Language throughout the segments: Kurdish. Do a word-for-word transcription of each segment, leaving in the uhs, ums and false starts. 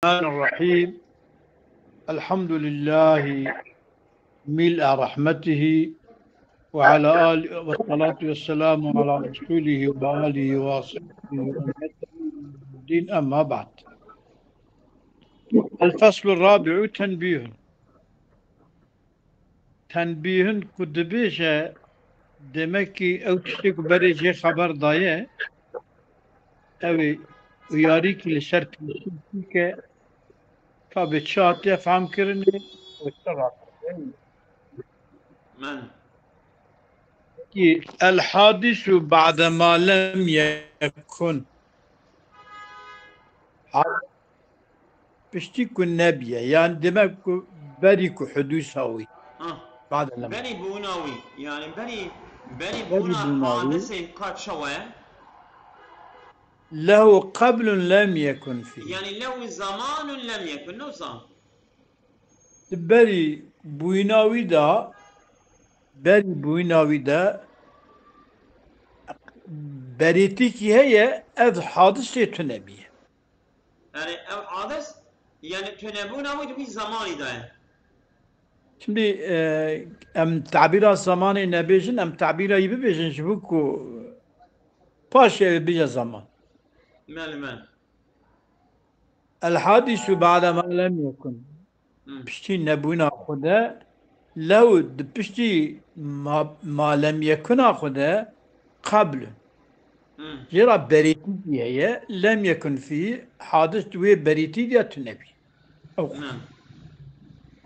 الرحمن الرحيم. الحمد لله ملء رحمته وعلى آله، والصلاة والسلام على رسوله وآله وصحبه ومن تبعهم بإحسان إلى يوم الدين، أما بعد. الفصل الرابع، تنبيه. Tenbîhin ku dibêje, demekî ew tiştê ku berê jê xeber daye, ew ê uyarîkî li ser pêşî bike, ka bê çi hatiye fehmkirinê û çi rast. Men. Ki el hadisu ba'de ma lem yekun. Piştî ku nebiye, yan demek ku berî ku hudûsa wî. Ah, Ba'de lem. Berî bûna wî. Yani berî, berî Berî bûna bûna wî. Hadisê ka çawa ye? Lehu qablun lem yekun fî. Yani lehu zamanun lem yekun. Ne wisa? Di berî bûyîna wî de, berî bûyîna wî de berêtîkî heye, ev hadisê tune bîye. Yani ev hadis, yani tunebûna wî di wî zamanî de ye. Şimdi, e, em tabîra zamanê nebêjin, em tabîra yî bibêjin, ji bo ku paşê ew bêje zaman. Mel, mel. El hadisu ba'de ma lem yekun. Hmm. Piştî nebûna xwe de, lew di piştî ma, ma lem yekuna xwe de, qabl. Hmm. Jê re berêtî heye, lem yekun fî, hadis di wê berêtî de tune bî. Ew. Hmm.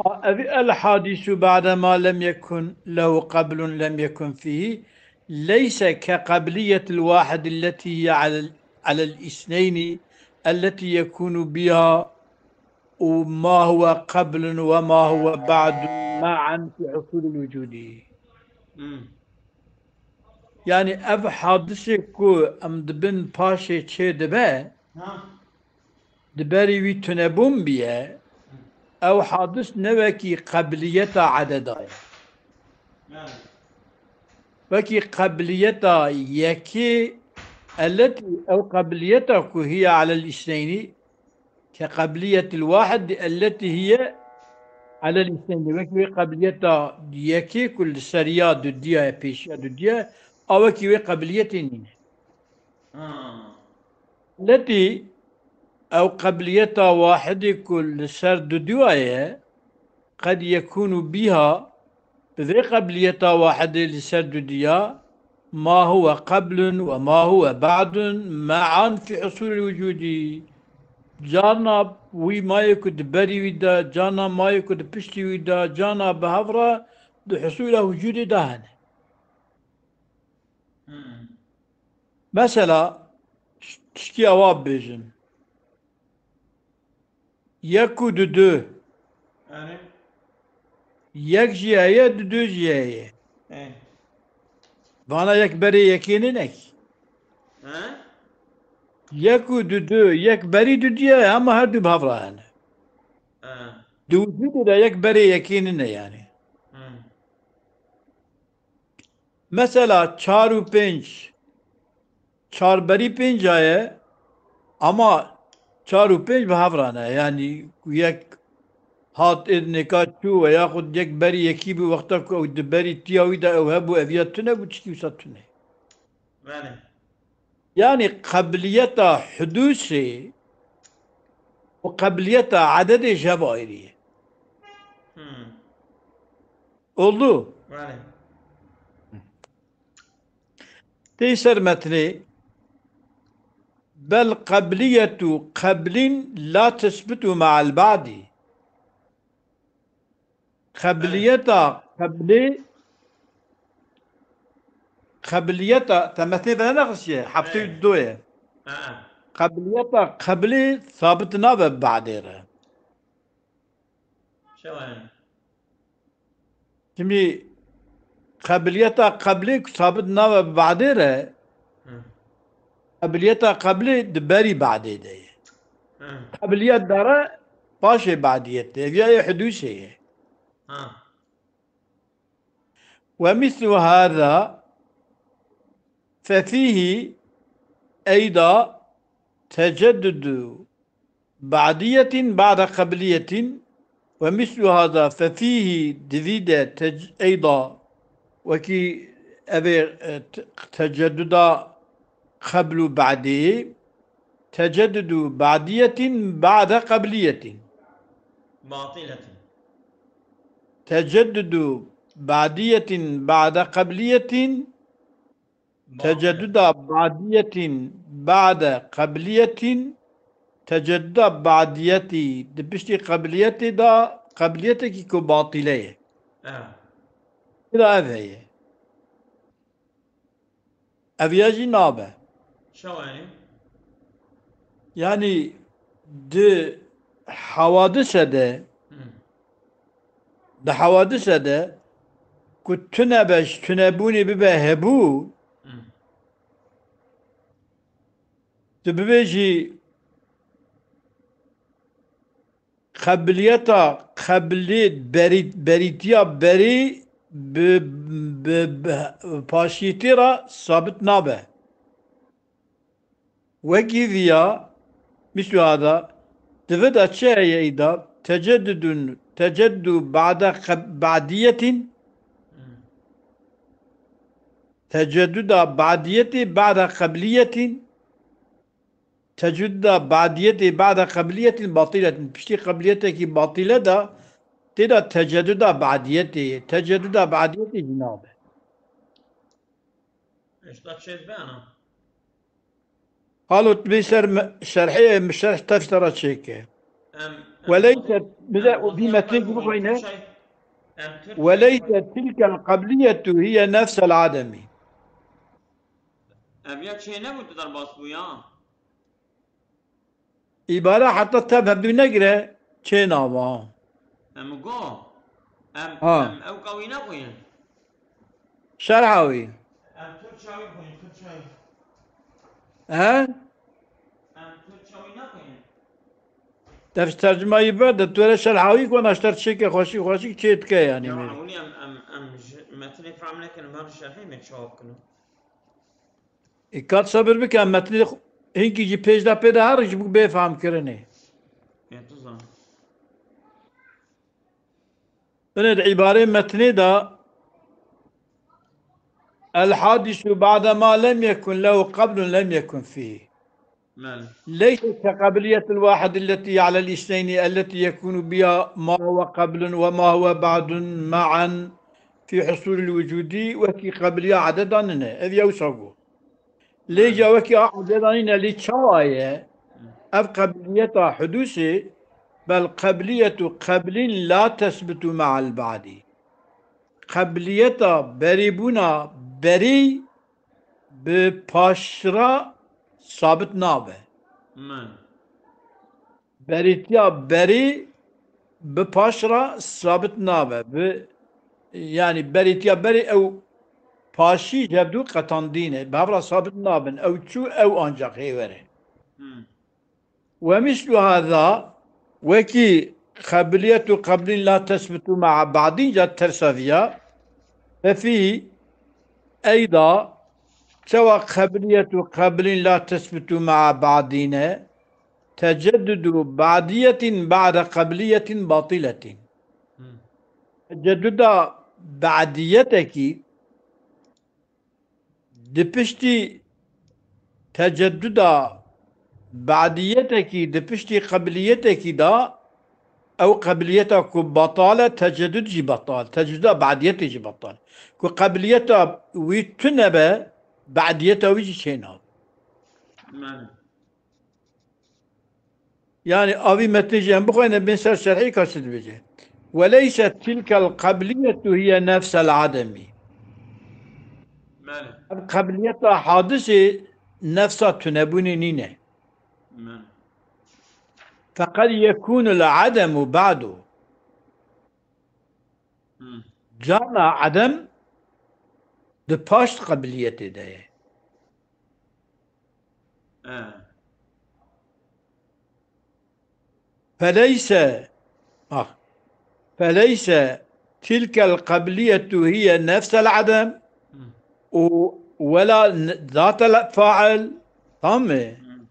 A, ev el hadisu ba'de ma lem yekun lehu qablun lem yekun fî, leyse ke qabliyetil wahid elleti hiye alel, alel isneyni elleti yekunu biha û ma huwe qablun ve ma huwe ba'dun ma'an fî husulil wucudî. Hmm. Yani ev hadisê ku em dibin paşê çê dibe, ha, di berî wî tunebûn biye, ew hadis ne wekî qebliyeta ededa ye. Yani. Wekî qebliyeta yekê, elletî ew qebliyeta ku hiye alel isneynî, ke qebliyetil wahid elletî hiye alel isneynî. Wekî wê qebliyeta yekê ku li ser ya dudiya ye, pêşiya dudiya ye, a wekî wê qebliyetê nîne. Ha. Letî ew qebliyeta wahidê ku li ser dudiya ye, qed yekûnu bîha, bi vê qebliyeta wahidê li ser dudiya, ma huwe qeblun ve ma huwe ba'dun me'an fî husulil wucudî. Carna wî mayê ku di berî wî de, carna mayê ku di piştî wî de, carna bi hev re di husula wucudê de hene. Hmm. Mesela, tiştî ewa bibêjin. Yek û du, du. Yani? Yek jî heye, du, du jî heye. He. Vana yek berê yekê nîne ki. He? Yek û du, du, yek berî dudiya ye, ama her du bi hev re hene. He. Di wicudê de yek berê yekê nîne yani. He. Mesela çar û pênc, çar berî pênc a ye, ama çar û pênc bi hev re ne. Yanî ku yek hat êdinêka çû ve yaxud yek berî yekî bû, wexta ku ew di berî tiya wî de ew hebû, ev ya tune bû, tiştî wisa tune. Belê. Yanî qebliyeta hudûsê û qebliyeta ededê ji hev ayrî ye. Hmm. Oldu. Belê. Tê ser metnê, bel qebliyetu qeblin la tesbitu ma'al ba'di. Qebliyeta qeblê, qebliyeta, te metnê venexistiye, heftê û du ye. Ha. Qebliyeta qeblê sabit nabe ba'dê re. Çawa yani? Şimdi qebliyeta qeblê ku sabit nabe bi ba'dê re, hı, qebliyeta qeblê di berî ba'dê de ye. Hı. Qebliyet dare paşê ba'diyet de. Ev ya yê hudûsê ye. Ha. Ve mislu hâzâ fefîhî eyda teceddudu بعدية بعد قبلية ومثل هذا ففيه، di vî de tec-, eyda, wekî evê, e, te-, tecedduda qebl û badî, teceddudu badîyetin ba'de qebliyetin. باطلة. Teceddudu badîyetin ba'de qebliyetin, باطلة. tecedduda badîyetin ba'de qebliyetin, tecedduda badîyetî di piştî qebliyetê de qebliyetekî ku batîle ye. Evet. Bila ev heye. Ev ya jî nabe. Çawa yani? Yani di hawadise de, Hı. di hawadise de ku tune be, ji tunebûnê bibe hebû, Hı. tu bibêjî qebiliyeta, qebilî, berî-, berîtiya berî bi, bi, bi paşîtî re sabit nabe. Wekî viya, mîslu hada, di vi de çi heye îda? Teceddudun, teceddu ba'de qeb-, ba'diyetin, Hı. tecedduda ba'diyetê ba'de qebliyetin, tecedduda ba'diyetê ba'de qebliyetin batiletin. Piştî qebliyetekî batile de tê de tecedduda ba'diyetê ye. Tecedduda ba'diyetê jî nabe. Êşta çêdibe ana. Halo tu bê ser me-, şerhê, em şerh tefsira çêke. Em, em, Weleyse, em, bize em, o bir em, metnê em, gibi koyne. Türkçe-, em, Türkçe-, Weleyse tilkel qabliyetu hiye nefsel ademi. Em ya çê nebû tu derbas bû ya. Îbare heta tev hevdû negire çê nava. Em go. Em, Ha. Em ew qawî nexwînin. Şerha wî. Em Türkçe wî xwînin, Türkçe wî. He? Em Türkçe wî nexwînin. Dev tercuma yî ber de tu re şerha wî ku naşter çêke xweşik xweşik çê dike yani. Ya, Mêrik. hewlî em, em, em ji metinê fam nekin, em her şerhê me çawa bikin. Îkat sabir bike, em metnê xu-, hinkî jî pêş de pê de her ji bo bê famkirinê. Ya, tu zan. Binê di îbarê metnê de, "El hadisu ba'de ma lem yekun lehu qablun lem yekun fî." Belê. Leyse ke qabiliyetul wahid elleti alel isneyni elleti yekunu biha ma huve qablun ve ma huve ba'dun ma'an fî husulil wucudi, wekî qabiliya adeda nine. Ev ya wisa got. Lê ca wekî a adeda nine, lê çawa ye? Ev qabiliyeta hudusê, bel qabiliyetu qablin la tesbitu ma'al ba'di. Qabiliyeta berîbûna berî bi paşra sabit nabe. Min. Berîtiya berî bi paşra sabit nabe. Bi, yani berîtiya berî ew paşî ji hevdû qetandî ne. Bi hev re sabit nabin. Ew çû, ew ancak hêwer e. Hmm. Ve mislu hada, wekî qebiliyetu qeblin la tesbitu ma'a ba'din ca tersaviya, fe fî eyda, çawa qebiliyetu qeblin la tesbitu ma'a ba'dine, teceddudu ba'diyetin ba'de qebliyetin batiletin. Hmm. Tecedduda ba'diyetekî di piştî tecedduda ba'diyetekî, di piştî qebiliyetekî de, ew qebiliyeta ku betal e, teceddud jî betal, tecedduda ba'diyetê jî betal. Ku qebiliyeta wî tune be, ba'diyeta wî jî çênabe. Belê. Yani avî metnê jî em bixwînin, bên ser şerhê ka çi dibêje. Weleyse tilkel qabliyetu hiye nefsel ademi. Belê. Ev qabiliyeta hadisê nefsa tunebûnê nîne. Belê. Feqed yekunul ademu ba'du. Hmm. Carna adem di paşt qabiliyetê de ye. E. Feleyse, ah, feleyse tilkel qabliyetu hiye nefsel adem Hmm. u wela n-, zatel fa'il, tamam mı? Hmm.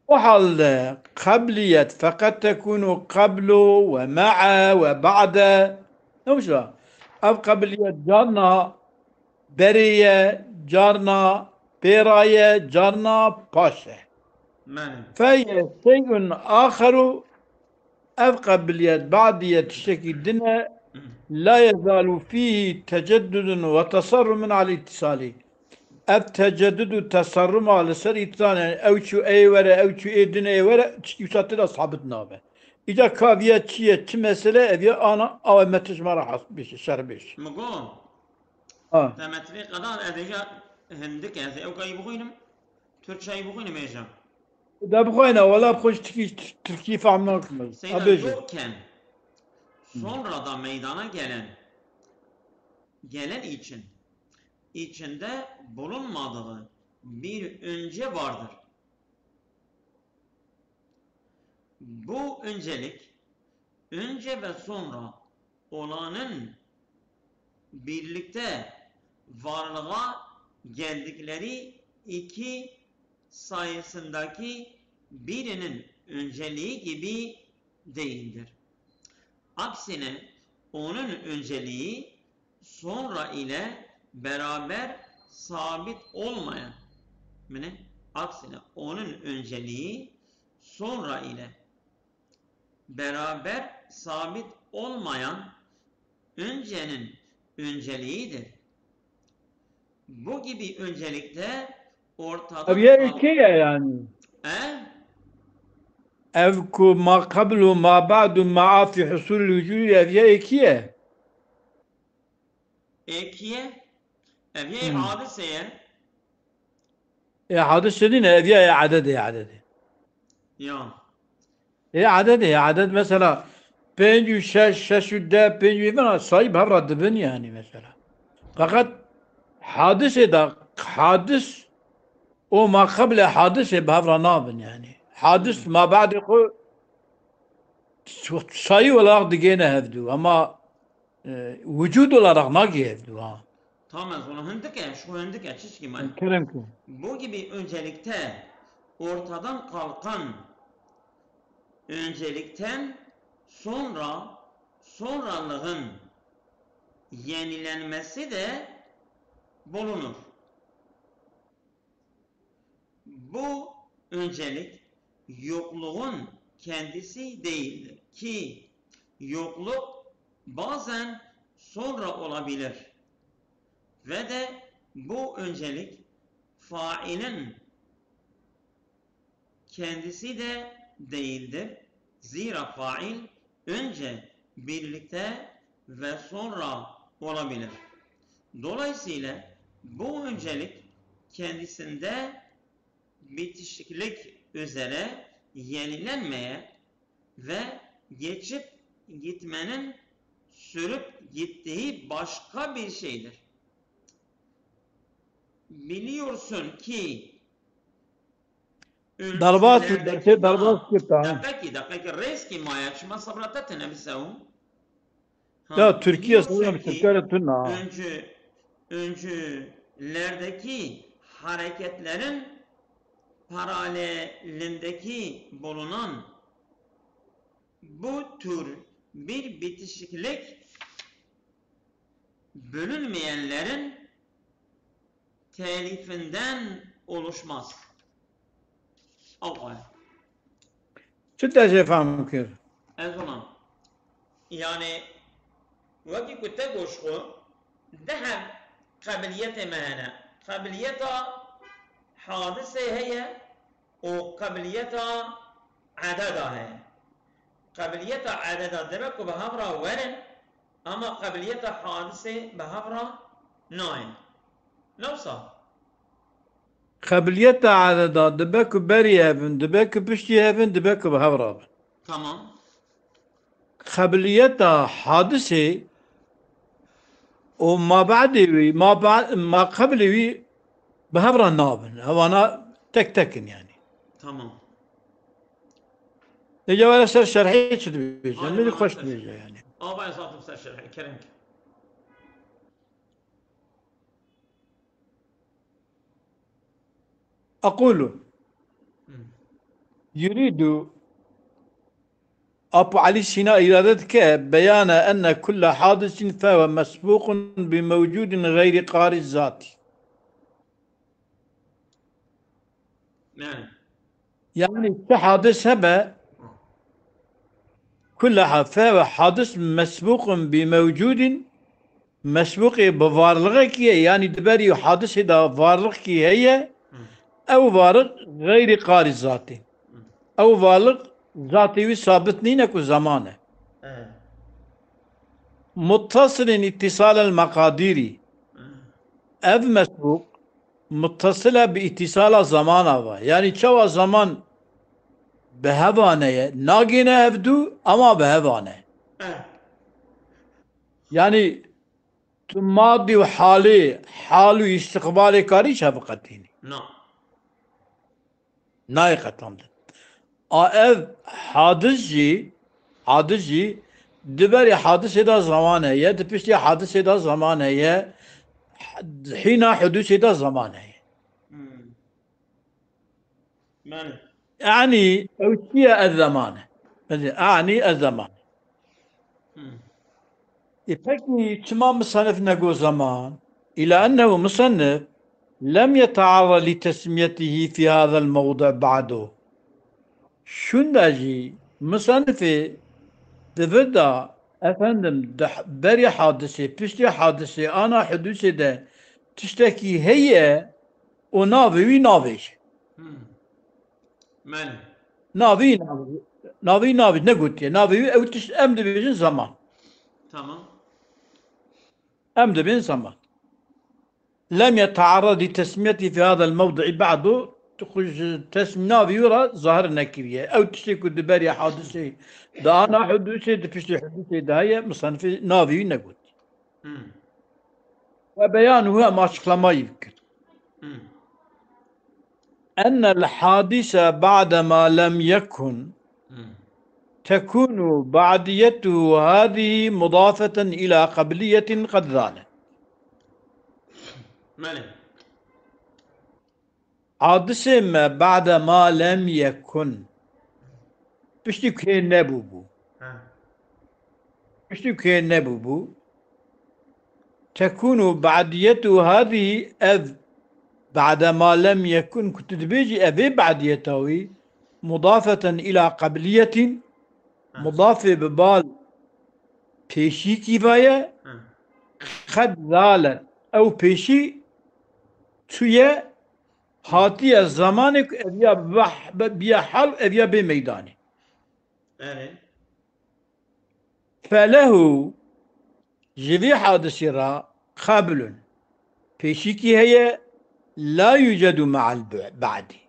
O halde qebliyet feqet tekûnu qeblu ve me'e ve ba'de. Ne wisa? Ev qebliyet carna berê ye, carna pêra ye, carna paş e. Fe ye şey'un axeru, ev qebliyet, ba'diyet tiştekî din e, la yezalu fîhî teceddudun ve tasarrumun al ittisalî. Ev teceddud û tasarruma li ser îttisan, yani ew çû ê were, ew çû ê din ê were, wisa tê de sabit nabe. Îca kaviya çi ye, çi mesele, ev ya ana, awe me tişt me re has bêje, şer bêje. Min got, Ha. Te metinê qeda, ez êja hindik e, ez ê ewka yî bixwînim, Türkçe yî bixwînim êja. Da bixwîne, wela bi xwe ji Tirkî, Tirkî fehm nakim ez. Seyda, abêje. Durken, Hı. Sonra da meydana gelen, gelen için, içinde bulunmadığı bir önce vardır. Bu öncelik, önce ve sonra olanın birlikte varlığa geldikleri iki sayısındaki birinin önceliği gibi değildir. Aksine onun önceliği sonra ile beraber sabit olmayan, yani aksine onun önceliği sonra ile beraber sabit olmayan öncenin önceliğidir. Bu gibi öncelikte ortadan Ev ya kalk- êkê ye yani. He? Ev ku ma qeblu, ma ba'du, ma a fi husul vücudi, ev ya êkê ye. Êkê ye? Ev ya Hmm. hadise ye. Ê hadis çi dîne? Ev ya ê ededê, ededê. Ya. Ê ededê, ê eded mesela pênc û şeş, şeş û deh, pênc û vana sayî bi hev re dibin yani mesela. Feqet hadisê de, hadis û ma qeble hadisê bi hev re nabin yani. Hadis Hmm. ma ba'dê xwe sayî olarak digêne hevdu. Ama e, vücud olarak nagê hevdu ha. Tamam, ez ona hindik e, şu hindik e, çişkî me. Kerem ki. Bu gibi öncelikte ortadan kalkan öncelikten sonra sonralığın yenilenmesi de bulunur. Bu öncelik yokluğun kendisi değildir ki yokluk bazen sonra olabilir ve de bu öncelik failin kendisi de değildir. Zira fail önce birlikte ve sonra olabilir. Dolayısıyla bu öncelik kendisinde bitişiklik üzere yenilenmeye ve geçip gitmenin sürüp gittiği başka bir şeydir. Biliyorsun ki Derbas, ülkelerdeki dersê derbas kir ta. Deqekî, deqekî, rêzkî maye, çima sebra te tune bi sew? Ha, ya Türkiye sanıyorum biliyorsun ki Türkiye'de tuna. Öncü, öncülerdeki hareketlerin paralelindeki bulunan bu tür bir bitişiklik bölünmeyenlerin telifinden oluşmaz. Aw ay. Çi te jê fehm kir? Ez ona. Yani, wekî ku te goş xwe, di heb qebiliyetê me hene. Qebiliyeta hadisê heye û qebiliyeta ededa heye. Qebiliyeta ededa dibe ku bi hev re werin, ama qebiliyeta hadisê bi hev re nayên. Ne wisa? Qebiliyeta ededa dibe ku berî hev in, dibe ku piştî hev in, dibe ku bi hev re bin. Tamam. Qebiliyeta hadisê û mabedê wî, maba-, maqeblê wî bi hev re nabin. Ewana tek tek in yani. Tamam. Ê, were ser şerhê çi dibêje? Hadi min xweş dibêje yani. Ava ez hatim ser şerhê, kerem ki. أقول. Hmm. يريد Apo Elî Sîna îrade dike beyana enne kulle hadisin fehuve mesbûqun bi mewcûdin xeyrî qarî zatî. Yani. Yani çi hadis hebe, kulle ha-, fehuve hadis mesbûqun bi mewcûdin, mesbûqê bi varlixekî ye, yani di berî hadisê de varlixkî heye, ew varlix xeyrî qarî zatî. Ew varlix zatê wî sabit nîne ku zaman e. Evet. Muttasilên îtîsal el meqadîrî. Ev mesbûq muttasile bi îtîsala zamana ve. Yani çawa zaman bi hevane ye, nagêne hevdû, ama bi hevane. Evet. Yani tu madî û halê, hal û îstiqbalê karî çaviqetînî. No. Nayê qetandin. A ev hadis jî, hadis jî di berê hadisê de zaman heye, di piştî hadisê de zaman heye, hîna hudûsê de zaman heye. Hmm. Yani. Yanî ew çi ye ez zaman e? Ez, yanî ez zaman. Hmm. E pekî çima misanif nego zaman? Îla ennehu misanif lem yetearra li tesmiyetihi fi hadal mewdi ba'du. Şunda jî misanifê di vir de, efendim, di h-, berî hadisê, piştî hadisê, ana hudûsê de tiştekî heye û navê wî navêje. Hmm. Belê. Navê wî navê, navê wî navê negotiye. Navê wî ew tişt em dibêjin zaman. Tamam. Em dibên zaman. Lem yetearrad li tesmiyetî fi hadal mewdi'î ba'du, tu xwe ji tesm-, navê wî re zahir nekiriye. Ew tiştê ku di berî hadisê de ana hudûsê, di piştî hudûsê de heye, misanifê navê wî negot. Hmm. Ve beyanuhu, em açıklamayı kir. Hmm. Ennel hadise ba'de ma lem yekun Hmm. tekunu ba'diyetuhu hadihi mudafeten ila qabliyetin qed zalet. Belê. Hadisê me ba'de ma lem yekun. Piştî ku hê nebûbû. Ha. Piştî ku hê nebûbû. Tekunu ba'diyetu hadî, ev ba'de ma lem yekun ku tu dibêjî, ev ê ba'diyeta wî mudafeten ila qabliyetin, Ha. mudafê bi bal pêşîkî ve ye, Ha. qed zalet, ew pêşî çûye, hatiye zamanê ku ev ya bah-, be-, biya hal, ev ya bê meydanê. Belê. Felehu, ji vî hadisî re qablun, pêşîkî heye, la yucedu me'al bu-, ba'dî.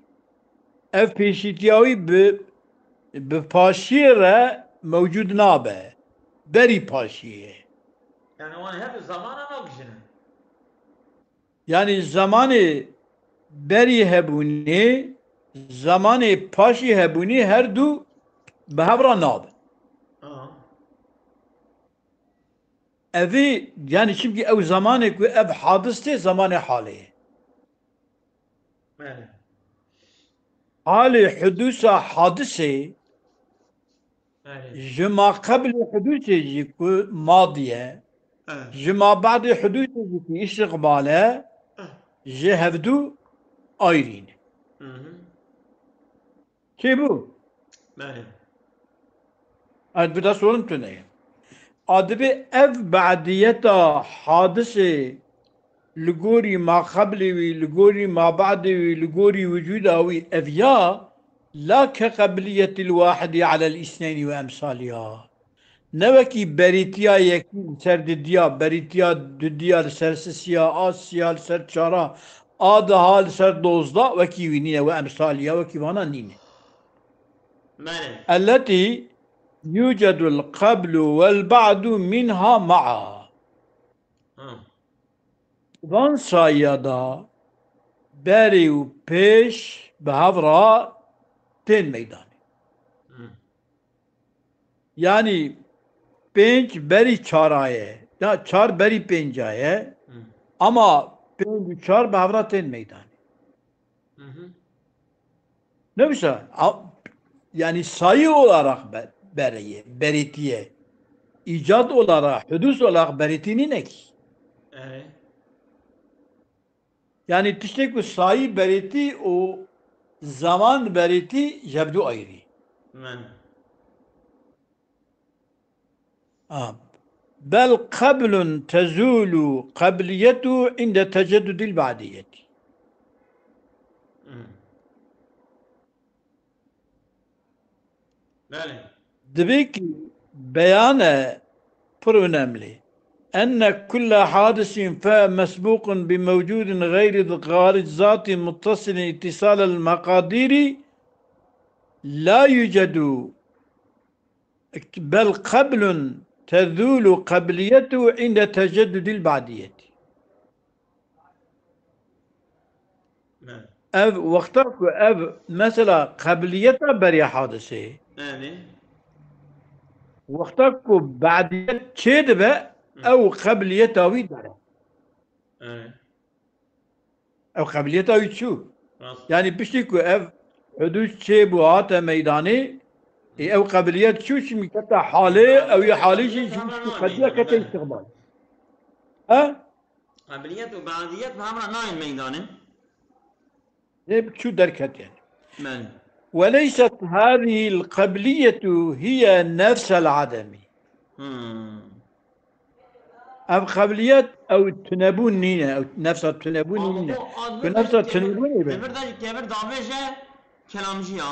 Ev pêşîtiya wî bi, bi paşiyê re mewcûd nabe. Berî paşiyê. Yani wan her zamana nagijine. Yani zamanê berî hebûnê, zamanê paşî hebûnê her du bi hev re nabin. Aha. Evî, yani çimkî ew zamanê ku ev hadis tê, zamanê halê ye. Belê. Halê hudusa hadisê Belê. ji ma qeblê hudusê jî ku madiye, Evet. ji ma badê hudusê jî ku îstiqbal e, ji hevdu ayrî ne. Hı hı. Çêbû? Belê. Ez bi dest sorin tune ye. A dibê ev badiyeta hadisê li gorî ma qeblê wî, li gorî ma badê wî, li gorî wicûda wî ev ya, la ke qebliyetil wahidî alel îsneynî ve emsaliha. Ne wekî berîtiya yekî li ser didiya, berîtiya dudiya li ser sisiya, a sisiya li ser çara, a daha li ser dozda, wekî wî nîne, we emsaliya wekî vana nîne. Belê. Elletî yucedul qeblu vel ba'du minha ma'a. Ha. Van sayîya da berî û pêş bi hev re tên meydanê. Hı. Yanî pênc berî çara ye. Ya çar berî pênca ye. Hı. Ama pênc û çar bi hev re tên meydanê. Hı hı. Ne wisa? A-, Yani sayı olarak be-, bereye, berêtiye. İcat olarak, hudus olarak berêtî nîne kî. Evet. Yani tiştê ku sayı berêtî û zaman berêtî ji hevdu ayrî. Men. A. Bel qeblun tezulu qebliyetu inde teceddudil ba'diyeti. Hmm. Belê. Divê ki beyan e pir önemli. Enne kulle hadisin fe mesbuqun bi mewcudin gayri gayri zati muttasilin ittisal el maqadiri la yucedu bel qeblun tezulu qebliyetu inde teceddudil ba'diyeti. Evet. Ev wexta ku ev mesela qebliyeta beriya hadisê. Evet. Wexta ku ba'diyet çê dibe, Hı. ew qebliyeta wî dere. Evet. Ew qebliyeta wî çû. Rast. Yani piştî ku ev hudus çê bû hate meydanê, ê ew qebliyet çû, çimkî kete halê, ew ê halê jî Qebliyet çû, hemen çû var qediya meydana, kete belê. istiqbal. Ha? Qebliyet û ba'diyet bi hev re nayên meydanê. Ê çû derket yani. Belê. Ve leyset hazihil qebliyetu hiye nefsel ademi. Hmm. Ev qebliyet ew tunebûn nîne, ew nefsa tunebûnê Ama nîne. bu, a, Ku bu nefsa kevir, tunebûnê be. Kevir de, kevir davêje kelamcî ya.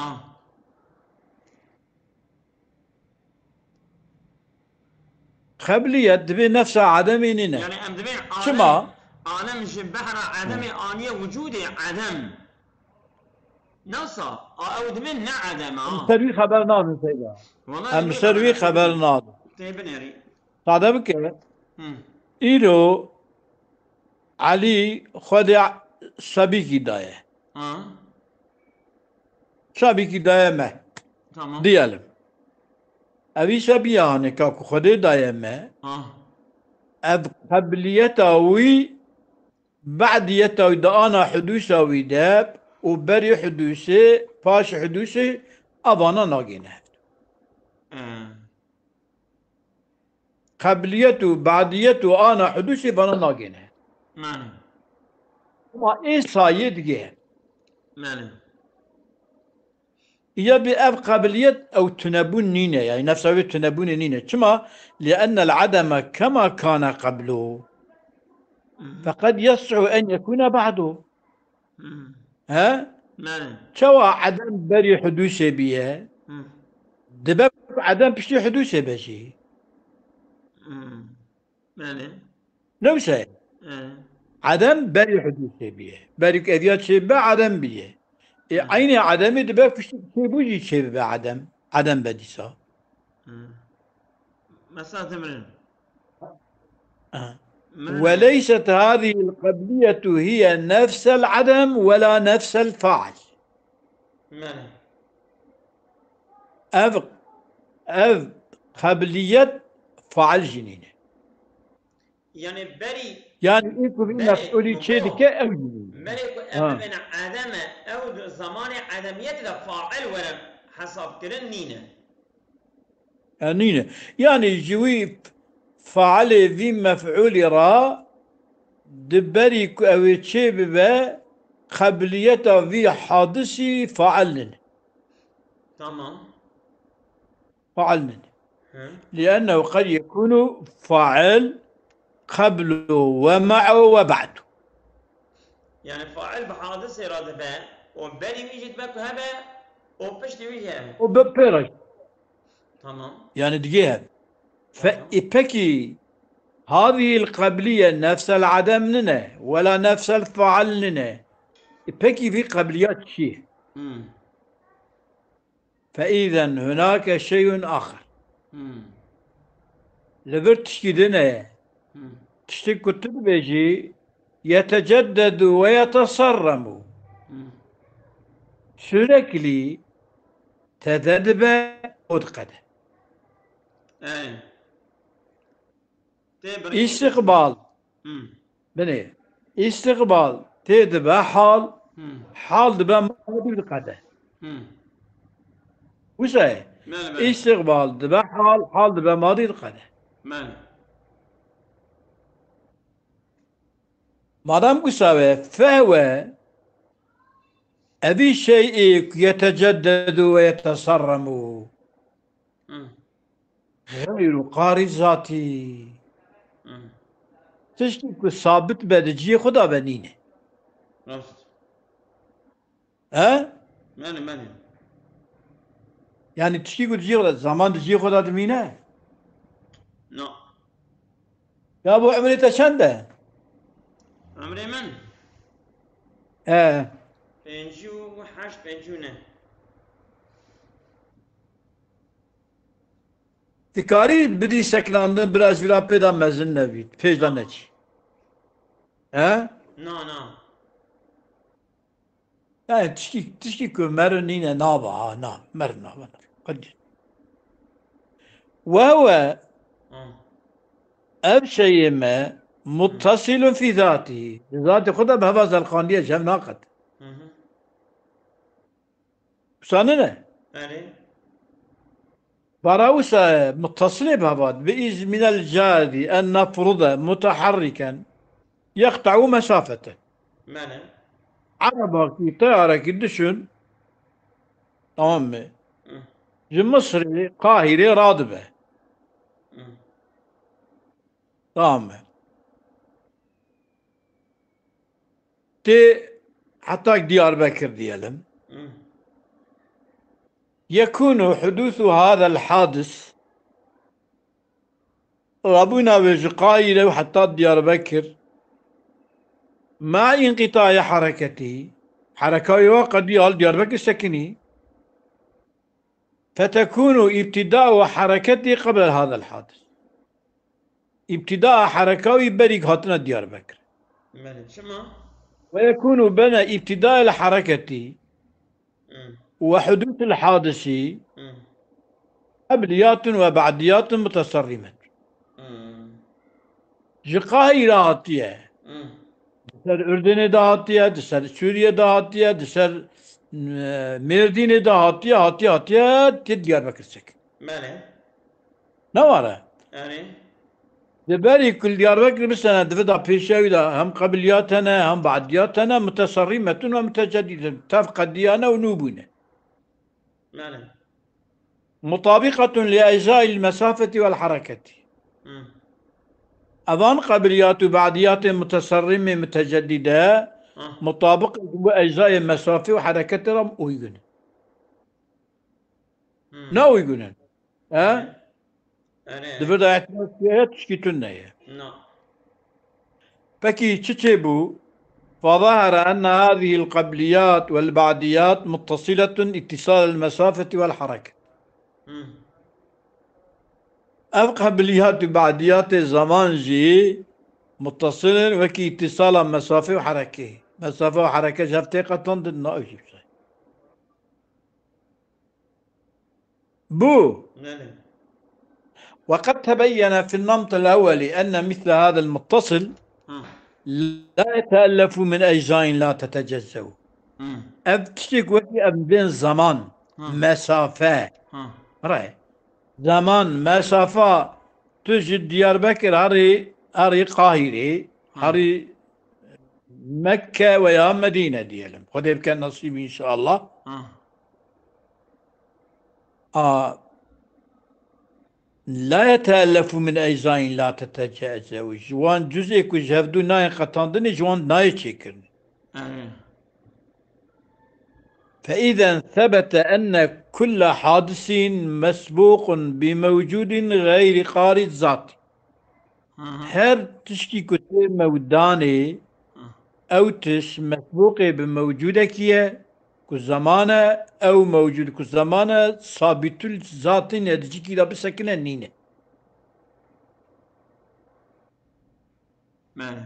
Qebliyet divê nefsa edemê nîne. Yani em divê Çima? Alem, alem ji behra edemê aniye wicudê edem. Nasa, a ew divê ne edem a. Em ser wî xeber nadin seyda. Vallahi Em ser wî xeber nadin. Tê binêrî. Sade bike. Hı. Îro Elî Xwedê sebîkî daye. Ha. Sabîkî daye me. Tamam. Diyelim. Ev îşe biya hanê ka ku Xwedê daye me. Ha. Ev qebliyeta wî, ba'diyeta wî di ana hudûsa wî de û berî hudûsê, paş hudûsê, evana nagêne. Ee. Qebliyet û ba'diyet û ana hudûsê vana nagêne. Mane. Ama ê sayê digê. Mane. Ya bi ev qebliyet ew tunebûn nîne, yani nefsa wê tunebûnê nîne. Çima? Li ennel ademe kema kane qeblu. Hı. Feqed yes'u en yekune ba'du. Hmm. He? Belê. Çawa edem berî hudûsê biye? Hmm. Dibe ku edem piştî hudûsê be jî. Hmm. Belê. Ne wisa ye? Ee. Edem berî hudûsê biye. Berî ku eviya çê bibe edem biye. Ê, Hmm. eynê edemê dibe piştî çê bû jî çê bibe edem. Edem be dîsa. Hmm. Mesela timirin. Aha. Mane. وليست هذه القبلية هي نفس العدم ولا نفس الفعل. Mane. Ev, ev qebliyet fail jî nîne. Yani berî, Yani ê ku vî berî mef'ulî çê mufrod. Dike ew jî nîne. Berê ku ev Ha. bibêne edeme, ew di zamanê edemiyetê de fail were hesab kirin nîne. E, nîne. Yani ji wî failê vî mef'ulî ra di berî ku ew ê çê bibe, qebliyeta vî hadisî fail nîne. Tamam. Fail nîne. Hı. لأنه قد يكون فاعل قبل ومع وبعد. Yani fail bi hadisê re dibe, û berî wî jî dibe ku hebe, û piştî wî jî hebe. û bi pê re. Tamam. Yani digê hev. Fe, Tamam. e, pekî, هذه القبلية نفس العدم nine, wela nefsel faal nine. E, pekî vî qebliyat çi? Hmm. فإذا هناك شيء آخر. Hmm. Li vir tişkî din e. Hmm. Tiştê ku tu dibêjî, يتجدد ويتصرم. Hmm. Sürekli teze dibe û diqede. Ey. Tê birî. İstiqbal. Hmm. Binê. İstiqbal tê dibe hal. Hmm. Hal dibe madi diqede. Hmm. Wisa ye. Mele, mele. Îstîqbal dibe hal, hal dibe madî diqede. Mele. Madem wisa be, fehwe evî şey'ê ku yeteceddedu ve yeteserremu. Hı. Xeyru qarî zatî. Hı. Tiştî ku sabit be di cihê xwe de be nîne. Rast. He? Mele, mele. Yani tiştî ku di cihê xwe de, zaman di cihê xwe de dimîne? No. Ya bu emrê te çend e? Emrê min? He. Pêncî û heşt, pêncî û neh. Dikarî bidî sekinandin, biraz vira pê de mezin nebît. Pêş de neçî. He? Na, na. Yani tişkî, tişkî ku meriv nîne naba, ha, na, meriv naba, na. Qedî. Ve huve, Ha. ev şeyê me, muttasilun fî zatî. Zatê xwe de bi heva zelqandiye, ji hev naqet. Hı hı. Wisa nine? Erê. Bara wisa ye, muttasilê bi heva, bi îz minel cadi en nefrude muteharriken yeqta'u mesafeten. Mene. Erebakî, teyarekî dişin, tamam mı? Hı. Ji Misrê, Qahîrê radibe. Hı. Tamam mı? Tê hetak Diyarbekir diyelim. Hı. Yekunu hudusu hadal hadis, rabûna wê ji Qahîre û heta Diyarbekir, ma inqitayê hereketî, hereka wê wa qedî al Diyarbekir sekinî. Fetekunu îbtida'u hereketî qebel hadal hadis. Îbtida hereka wî berî hatina Diyarbekir. Belê, çima? Ve yekunu beyne îbtida'il hereketî Hmm. ve hudûsil hadisî Hmm. qebliyatun ve ba'diyatun muteserrimet. Hmm. Ji Qahîre hatiye. Hmm. Di ser Urdunê de hatiye, di ser Sûriye de hatiye, di ser, e, Mêrdînê de hatiye, hatiye, hatiye, tê Diyarbekir çek. Belê. Ne ware? Erê. Di berî ku li Diyarbekir bisene, di vida pêşiya wî de hem qebiliyat hene, hem badiyat hene, muteserrîmetun ve mutecedîdin. Tev qediyane û nû bûne. Belê. Mutabiqetun li eczail mesafeti vel hareketi. Hı. Evan qebiliyat û badiyatê muteserrîmê mutecedîde Hı. mutabiq ji bo eczayê mesafê û hereketê re uygun in. Hmm. Ne uygun in. He? Erê. Di vir de îtiraz heye, tişkî tune ye. Na. Pekî çi çêbû? Fezahara enne hazihil qebliyat vel ba'diyat muttasiletun ittisal el mesafeti vel hareket. Hmm. Ev qebliyat û ba'diyatê zaman jî muttasil in wekî ittisala mesafê û herekê. Mesafe û hereke ji hev tê qetandin, na ew jî bi se. بو. نعم. وقد تبين في النمط الأول أن مثل هذا المتصل ها. لا يتألف من أجزاء لا تتجزأ. مم. Ev tiştek wekî ev bên zaman, Ha. mesafe. Ha. Re. Zaman, mesafa, tu ji Diyarbekir herî, herî Qahîrê, Ha. herî Mekke veya Medîne diyelim. Xwedê bike nesîb inşallah. Ha. A, la yeteellefu min eczain la tetecezew. Ji wan cuzê ku ji hevdû nayên qetandinê, ji wan nayê çêkirin. Erê. Fe izen sebete enne kulle hadisin mesbûqun bi mewcudin gayri qari zat. Hı hı. Her tişkî ku tê mewdanê, Hı. ew tişt mesbûqê bi mewcûdekî ye, ku zaman e, ew mewcûd ku zaman e, sabîtul zatî ne, di cîkî de bisekine nîne. Belê.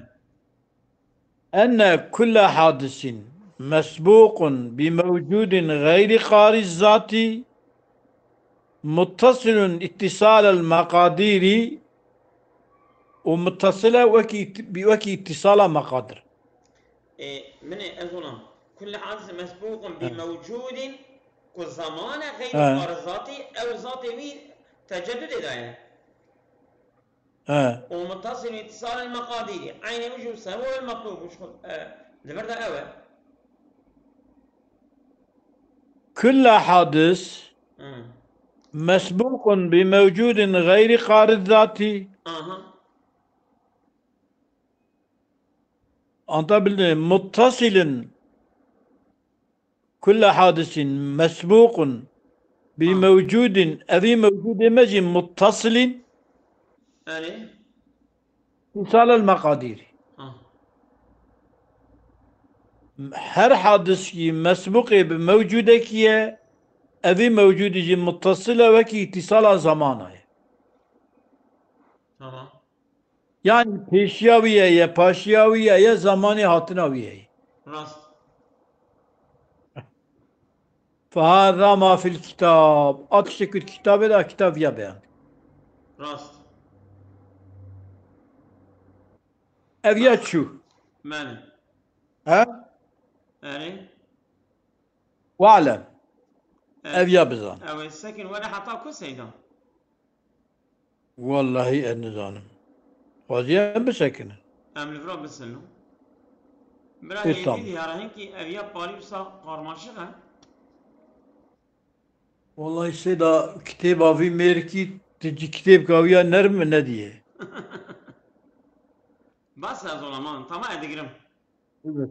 Enne kulle hadisin mesbûqun bi mewcûdin gayri qari zatî, muttasilun ittisalel meqadîrî û muttasile wekî, wekî ittisala meqadir. E, min ê ez ona. Kulle hadisin mesbûqun bi Hı. mewcûdin Ku zamane xeyrî He. Xarizatî, ew zatê wî tecedudê daye. He. Û muttasil îtisal el meqadîrî. Eynê wî jî sebu el meqlûb. Wî ji xwe, e, li vir de ew e. Kulla hadis Hı. mesbûqun bi mewcûdin xeyrî xariz zatî. Aha. Anta bilin muttasilin. Kulla hadisin mesbûqun bi Ha. mewcûdin, evî mewcûdê me jî muttasilin. Erê. Îsal el meqadîrî. Ha. Her hadiskî mesbûqê bi mewcûdekî ye, evî mewcûdî jî muttasil e, wekî îtîsala zamana ye. Tamam. Yani pêşiya wî ye, ye paşiya wî ye, ye zamanê hatina wî ye. Rast. Fehâzâ ma fil kitâb. A tiştê ku di kitabê de, kitab viya beyan. Rast. Ev ya çû. Mene. He? Erê. Wa'lem. E, Ev ya bizan. Ew ê sekin were heta ku seyda? Wallahî ez nizanim. Xwezî em bisekinin. Em li vir bisilin. Bira Ê, hêvî tamam. Diyara hinkî ev ya parî wisa qarmaşiq e. Wallahî seyda kitêba vî mêrkî ti cî kitêbka wî ya nerm mi nediyê. Bas ez olaman. Tamam ez digirim. Evet.